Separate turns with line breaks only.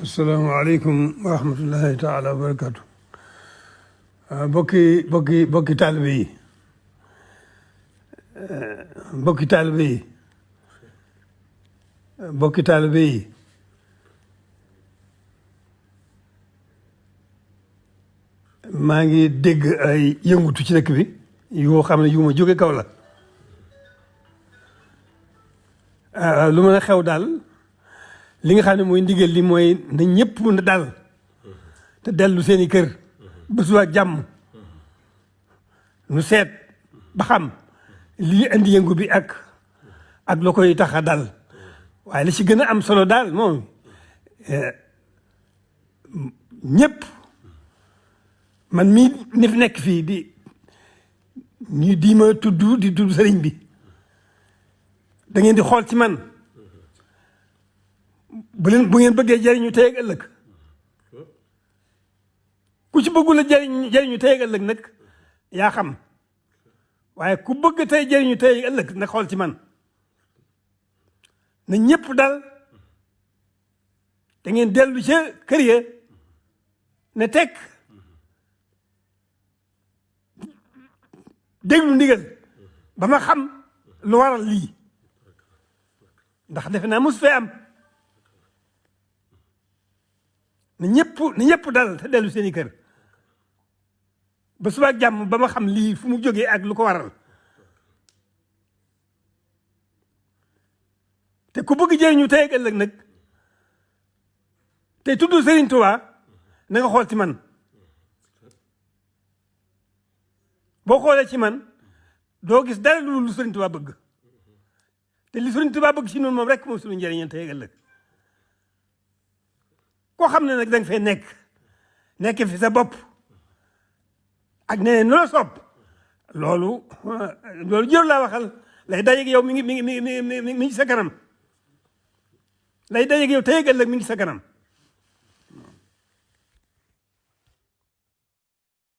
asalaamaaleykum wa rahmatullahi taala wa barakatu bokki taalibe yi bokki taalibe yi bokki taalibe yi maa ngi dégg ay yëngutu ci dëkk bi yoo xam ne yu ma jóge kaw la lu mën a xew daal li nga xam ne mooy ndigal li mooy na ñëpp na dal te dellu seeni kër ba suba ak jàmm nu seet ba xam lii indi yëngu bi ak la koy tax a dal waaye li ci gën a am solo daal moom ñëpp man mii ni fi nekk fii di ma tudd sëriñ bi da ngeen di xool ci man bu ngeen bëggee jëriñu tey ak ëllëg ku ci bëggul a jëriñu tey ak ëllëg nag yaa xam waaye ku bëgg tey jëriñu tey ak ëllëg nag xool ci man na ñëpp dal da ngeen dellu ca kër ya ne tekk déglu ndigal ba ma xam lu waral lii ndax defe naa mos fee am na ñëpp dal te dellu seeni kër ba suba ak jàmm ba ma xam lii fu mu jógee ak lu ko waral te ku bëgg jëriñu tey ak ëllëg nag te tudd Sëriñ Tuubaa na nga xool ci man boo xoolee ci man doo gis dara lu Sëriñ Tuubaa bëgg te li Sëriñ Tuubaa bëgg ci noonu moom rek moom suñu njëriñal tey ak ëllëg koo xam ne nag da nga fay nekk fi sa bopp ak neneen nu la sopp loolu jër laa waxal lay dajeeg yow mi ngi sa kanam lay dajeeg yow tey ak ëllëg mi ngi sa kanam